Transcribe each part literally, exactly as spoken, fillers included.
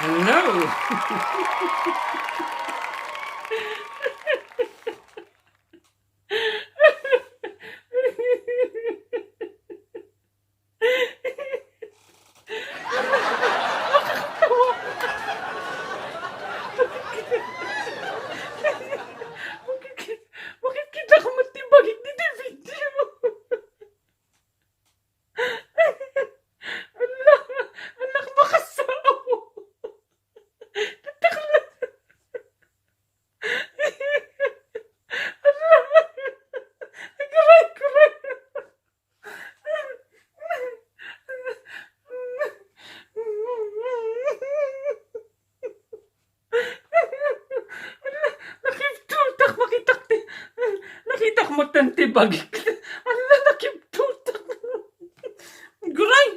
No. Bakit, bakit kita ka matibagit ni David? Ala, anak, makasao. Takla. Ala, aray, aray. Ala, nakibtutak, makitak ti, nakitak mo tan ti bagik. Ala, nakibtutak. Guray!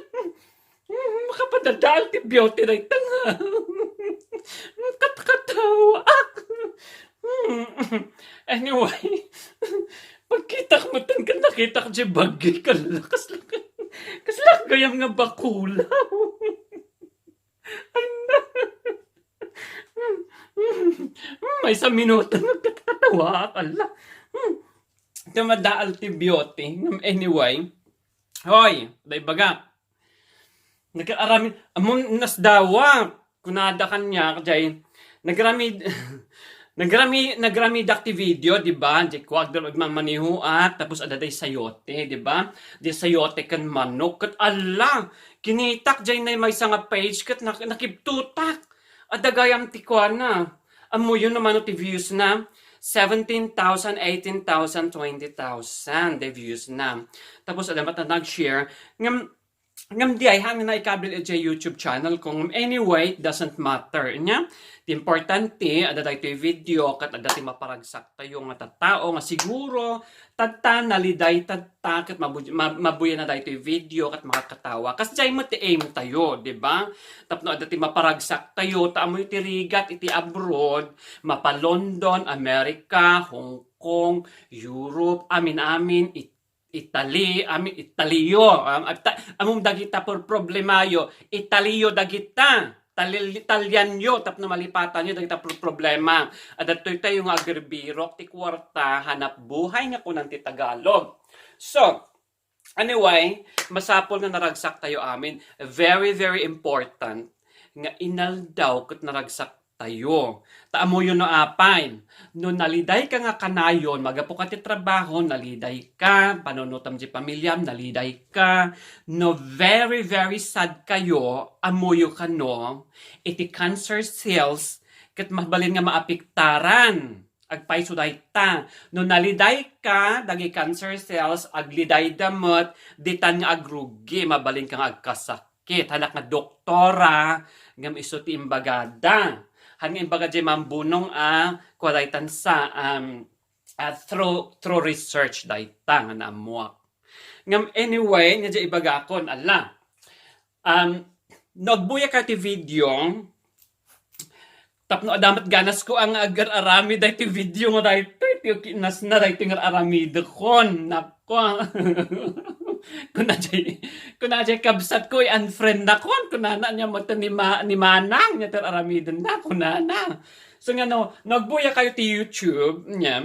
Makapadadaal ti beauty dayta nga. Katkatawa. Anyway, pagkitak mo tan, kan nakitak di bagik, ala, kasla, kasla gayam nga bakulaw. Ay, na. Maysa minuto, nagkatawa, ala. Tumadaal ti beauty. Anyway, hoy, daybaga. Nagkararami, amon nasdawa. Kunada kaniak, jay, nagrami, nagrami, nagramidak ti video, di ba? Jay, kuwag dalo agmamanihoak, tapos adda day sayote, di ba? Jay sayote ken manok, ket ala, kinitak jay na maysa nga page, ket nak-, nakibtutak. Adda gayam ti kuana. Ammoyo no mano ti views na? Seventeen thousand, eighteen thousand, twenty thousand the views na. Tapos adda met a nag-share. Ngem, ngem di ay hangin na ikabil idiay YouTube channel ko. Ngem anyway, it doesn't matter. Nya, ti importante, adda daytoy video, ket adda ti maparagsak tayo nga tattao nga siguro, tatta, naliday tatta, ket mabu-, ma-, mabuyanan daytoy video, ket makakatawa. Kasdiay met ti aim tayo, di ba? Tapno adda ti maparagsak tayo, ta ammoyo ti rigat iti abroad, mapa London, America, Hong Kong, Europe, amin-amin, It-, Italy, amin, Italyo, am-, at ta-, ammom dagita por-, problemayo, Italyo dagita, Tali-, Italianyo, tapno malipatanyo dagita por-, problema. Adda toy tayo nga agbirbirok ti kuarta, hanap buhay nga kunan ti Tagalog. So, anyway, masapul nga naragsak tayo amin. Very, very important nga inaldaw ket naragsak tayo. Ta ammoyo no apay, no naliday ka nga kanayon, magapu ka ti trabaho, naliday ka, panunutam ti pamilyam, naliday ka, no very, very sad kayo, ammoyo kano, iti cancer cells, ket mabalin nga maapektaran. Agpayso dayta. No naliday ka, dagiti cancer cells, aglidayda met, ditan nga agrugi, mabalin ka nga agkasakit. Hanak nga doktora, ngem isu ti imbagada. Han nga imbaga diay mambunong a, kua daytan sa, um, ah, through, through research dayta nga naammuak. Ngem anyway, nga diay ibagakon, ala. Um, no agbuya ka ti video, tapno adda met ganas ko ang agar-arami daytoy video nga daytoy, ti kinasna daytoy nga ar-aramidekon. Nako. Kuna jay, kuna jay kabsat ko, i-unfriend nakon. Kunana nya met ni ma-, ni Manang, nya ti ar-aramiden na, kunana. So nga no, no agbuya kayo ti YouTube, nya,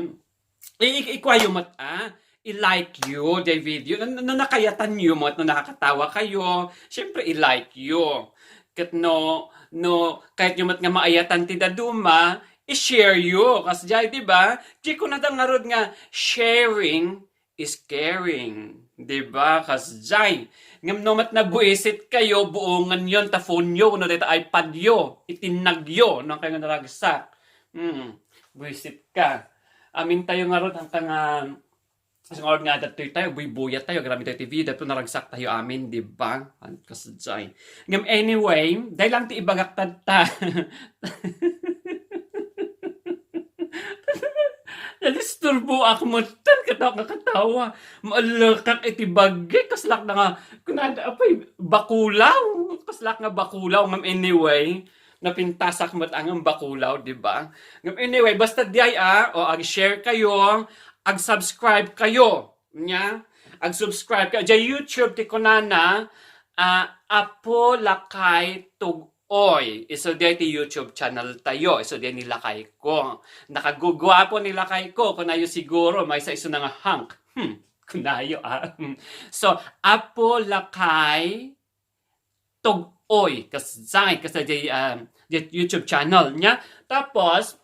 I-, i-, ikuayo met, ah, i-like yo diay video. No, no, no nakayatan yo met, no nakakatawa kayo, siyempre, i-like yo. Ket no, no, kayat yo met nga maayatan ti daduma, i-share yo. Kasdiay, di ba? Di kunada ngarud nga, "Sharing is caring." Di ba? Kasdiay. Ngem no met nabuisit kayo, buongen yon ta phone yo, no dayta iPad yo, itinnag yo, no kayo nga naragsak. Hmm, buisit ka. Amin tayo ngarud, hangka nga, siguro nga, datoy tayo, buybuya tayo, grabe tayo ti video, datoy naragsak tayo amin, di ba? An-, kasjay. Ngem anyway, dahil lang ti ibagak tadta. Nadisturbo ako mo, tan katawa, kakatawa. Maalakak iti bagi, kaslak na nga, kunada, apay, bakulaw. Kaslak nga bakulaw, ngem anyway. Napintasak met ang bakulaw, di ba? Ngem anyway, basta diay, ah, o, ag-share kayo, ag-subscribe kayo. Nya, ag-subscribe kayo. Diay YouTube ti kunana, ah, Apo Lakay Tug-, Tug-oy. Isu diay ti YouTube channel tayo. Isu diay ni lakayko. Nakaguguapo ni lakayko. Kunayo siguro, maysa isuna nga hunk. Hmm, kunayo, ah. Hmm. So, Apo Lakay Tug-oy. Kasjay, kasjay, um, diay YouTube channel niya. Tapos,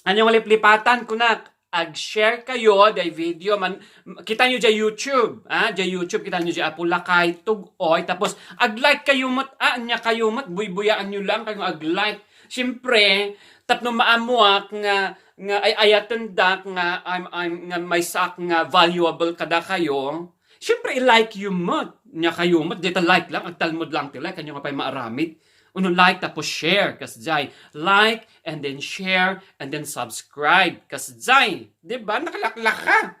ania nga liplipatan kunak, ag-share kayo diay video man, kitaenyo diay YouTube, ah, diay YouTube, kitaenyo diay Apo Lakay Tug-oy, tapos ag-like kayo met, ah, ania kayo met, buybuyaanyo lang kayo nga ag-like. Siyempre, tapno maammoak nga, nga ay-ayatendak nga I'm, I'm, nga maysaak nga valuable kadakayo, siyempre, i-like yo met. Ania kayo met, dita like lang, agtalmed lang ti like, ania nga pay maaramid. Uno like, tapos share, kasjay. Like, and then share, and then subscribe, kasjay. Di ba? Nakalaklaka.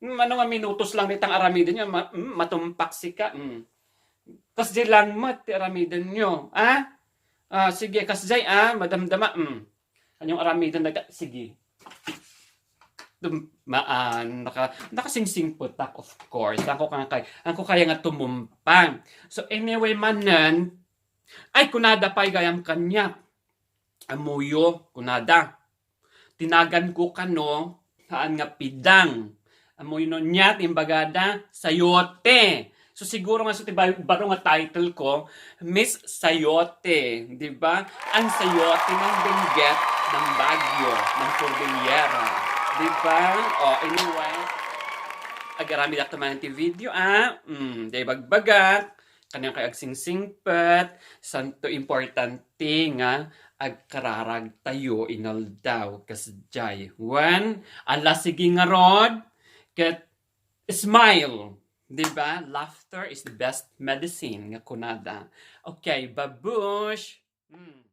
Hmm, ano nga minutos lang nitang aramiden nyo, ma-, hmm, matumpak sika. Hmm. Kasjay lang met ti aramiden nyo, ah? Ah, sige, kasjay, ah, madamdama. Hmm. Anyong aramiden na, sige. Dum-, maan, naka-, nakasingsingpetak, of course. Ako kaya kay, ako kaya nga tumumpa. So, anyway, manen, ay, kunada pay gayam kaniak. Ammoyo, kunada. Ti naganko kano, saan nga pidang. Ammoyo no nia ti imbagada, sayote. So, siguro nga so ti ba-, baro nga title ko, Miss Sayote, di ba? Ang sayote ng Benguet, ng Baguio, ng Cordillera. Di ba? O, anyway, agaramidak to man ti video, ah. Mm, diay bagbagak, kaniak kay agsingsingpet, santo importante nga agkararag tayo inaldaw, kasjay. Wen, ala, sige ngarud, ket smile. Di ba? Laughter is the best medicine, nga kunada. Okay, babush! Hmm.